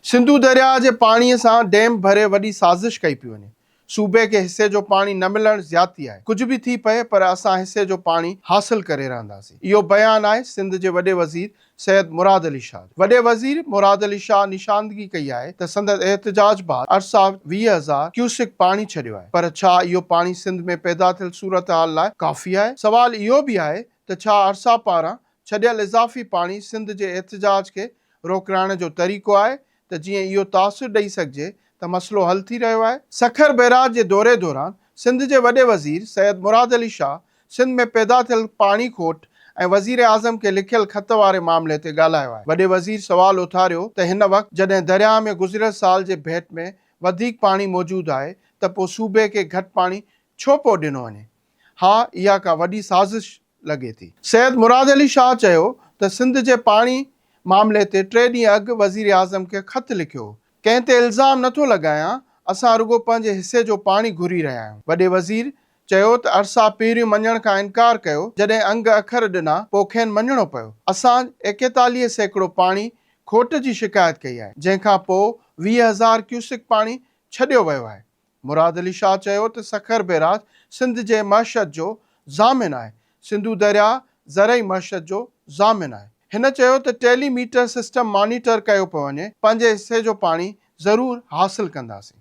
سنڌو درياهه جي پاڻي سان ڊيم ڀري وڏي سازش ڪئي پئي وڃي. صوبي کي حصي جو پاڻي نه ملڻ زيادتي آهي. ڪجهه به ٿي پئي پر اسان حصي جو پاڻي حاصل ڪري رهنداسين. اهو بيان آهي سنڌ جي وڏي وزير سيد مراد علي شاهه جو. وڏي وزير مراد علي شاهه نشاندگي ڪئي آهي ته سندس احتجاج بعد ارسا 20,000 ڪيوسڪ پاڻي ڇڏيو آهي پر ڇا اهو پاڻي سنڌ ۾ پيدا ٿيل صورتحال لاء ڪافي آهي؟ سوال اهو به آهي ته ڇا ارسا پاران ڇڏيل اضافي پاڻي سنڌ جي احتجاج کي روڪرائڻ جو طريقو آهي ته جيئن اهو تاثر ڏئي سگهجي ته مسئلو حل ٿي رهيو آهي. سکر بئراج جي دوري دوران سنڌ جي وڏي وزير سيد مراد علي شاهه سنڌ ۾ پيدا ٿيل پاڻي کوٽ ۽ وزيراعظم کي لکيل خط واري معاملي تي ڳالهايو آهي. وڏي وزير سوال اٿاريو ته هن وقت جڏهن درياهه ۾ گذريل سال جي ڀيٽ ۾ وڌيڪ پاڻي موجود آهي ته پوء صوبي کي گهٽ پاڻي ڇو پيو ڏنو وڃي؟ ها اها ڪا وڏي سازش لڳي ٿي. سيد مراد علي شاهه چيو ته سنڌ جي پاڻي معاملي تي ٽي ڏينهن اڳ وزيراعظم کي خط لکيو هو، ڪنهن تي الزام نه ٿو لڳايان، اسان رڳو پنهنجي حصي جو پاڻي گهري رهيا آهيون. وڏي وزير چيو ته ارسا پهريون مڃڻ کان انڪار ڪيو، جڏهن انگ اکر ڏنا پوء کين مڃڻو پيو، اسان 41% پاڻي کوٽ جي شڪايت ڪئي آهي، جنهن کان پوء 20,000 ڪيوسڪ پاڻي ڇڏيو ويو آهي. مراد علي شاهه چيو ته سکر بئراج سنڌ جي معشت جو ضامن آهي، سنڌو درياهه زرعي معشت جو ضامن آهي. هن چيو ته ٽيلي ميٽر سسٽم مانيٽر ڪيو پيو وڃي، پنهنجي حصي جو پاڻي ضرور حاصل ڪنداسين.